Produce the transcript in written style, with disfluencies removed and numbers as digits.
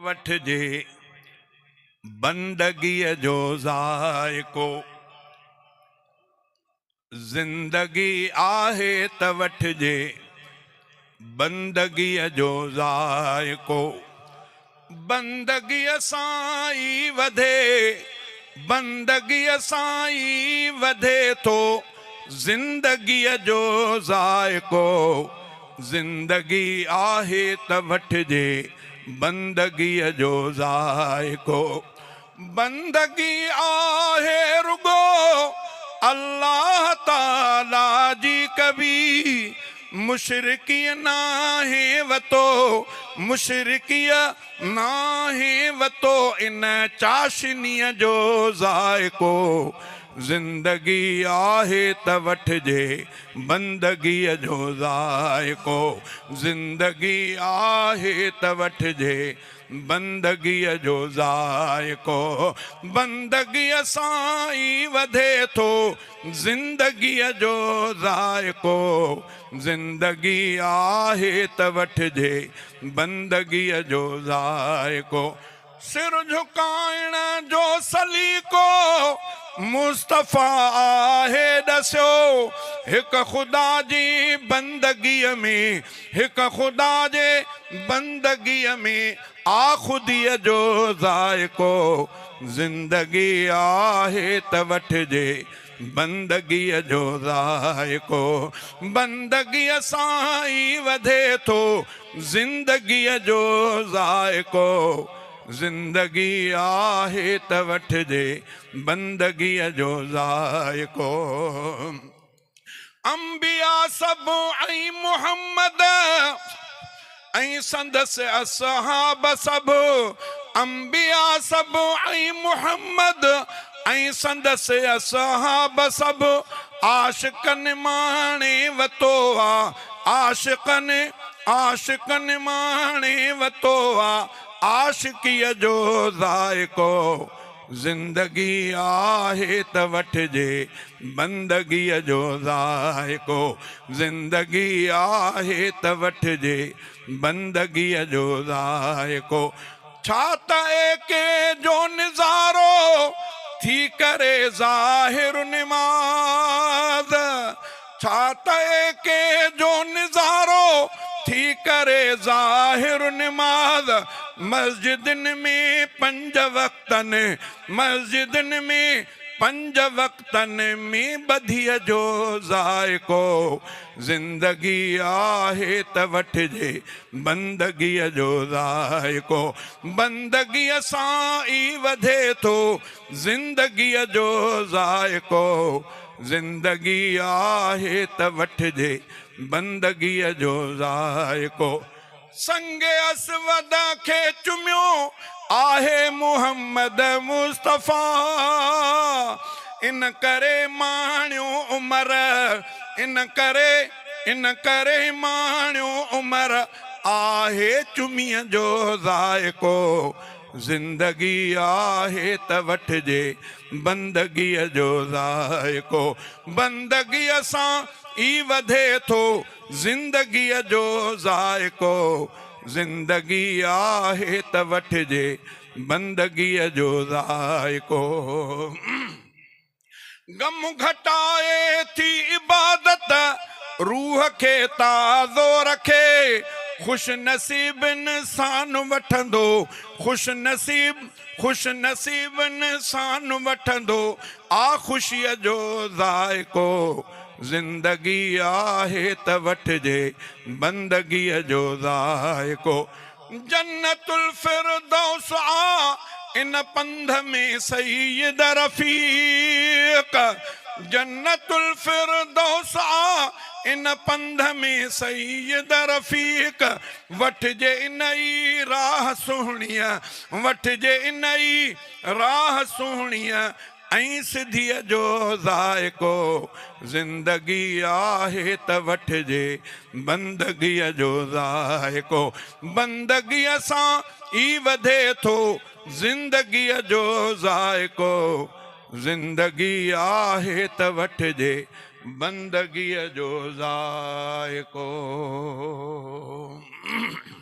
وٺجي بندگيء جو ذائقو. زندگي آهي ته وٺجي بندگيء جو ذائقو. بندگيء سان ئي وڌي، بندگيء سان ئي وڌي ٿو زندگيء جو ذائقو. زندگي آهي ته وٺجي بندگيء جو ذائقو. بندگي آهي رڳو الله تعاليٰ جي ڪبي، مشرڪيء ناهي وتو، مشرڪيء ناهي وتو ان چاشنيء جو ذائقو. زندگي آهي ته وٺجي بندگيء جو ذائقو. زندگي آهي ته وٺجي بندگيء جو ذائقو. بندگيء سان ئي وڌي ٿو زندگيء جو ذائقو. زندگي آهي ته وٺجي بندگيء جو ذائقو. سر جهڪائڻ جو سليقو مصطفيٰ آهي ڏسيو. هڪ خدا جي بندگيء ۾، هڪ خدا جي بندگيء ۾ آ خوديء جو ذائقو. زندگي آهي ته وٺجي بندگيء جو ذائقو. بندگيء سان ئي وڌي ٿو زندگيء جو ذائقو. زندگي آهي ته وٺجي بندگيء جو ذائقو. انبياء سڀ ۽ محمد ۽ سندس اصحاب سڀ، انبياء سڀ ۽ محمد ۽ سندس اصحاب سڀ، عاشقن ماڻي وتو آ، عاشقن، عاشقن ماڻي وتو آ، عاشقيء جو ذائقو. زندگي آهي ته وٺجي بندگيء جو ذائقو. زندگي آهي ته وٺجي بندگيء جو ذائقو. ڇا ته ايڪي جو نظارو ٿي ڪري ظاهر نماز. ڇا ته ايڪي جو نظارو ٿي ڪري ظاهر نماز. مسجدن ۾ پنج وقتن، مسجدن ۾ پنج وقتن ۾ ٻڌيء جو ذائقو. زندگي آهي ته وٺجي بندگيء جو ذائقو. بندگيء سان ئي وڌي ٿو زندگيء جو ذائقو. زندگي آهي ته وٺجي بندگيء جو ذائقو. سنگ اسود کي چميو آهي محمد مصطفيٰ، ان ڪري ماڻيو عمر، ان ڪري، ان ڪري ماڻيو عمر آهي چميء جو ذائقو. زندگي آهي ته وٺجي بندگيء جو ذائقو. بندگيء سان ئي وڌي ٿو زندگيء جو ذائقو. زندگي آهي ته وٺجي بندگيء جو ذائقو. غم گهٽائي ٿي عبادت، روح کي تازو رکي. خوش نصيب انسان وٺندو، خوش نصيب، خوش نصيب انسان وٺندو آ خوشيء جو ذائقو. زندگي آهي ته وٺجي بندگيء جو ذائقو. جنت الفردوس آ ان پنڌ ۾ سيد رفيق، جنت الفردوس آ ان پنڌ ۾ سيد رفيق، وٺجي ان ئي راهه سهڻيء، وٺجي ان ئي راهه سهڻيء ۽ سڌيء جو ذائقو. زندگي آهي ته وٺجي بندگيء جو ذائقو. بندگيء سان ئي وڌي ٿو زندگيء جو ذائقو. زندگي آهي ته وٺجي بندگيء جو ذائقو.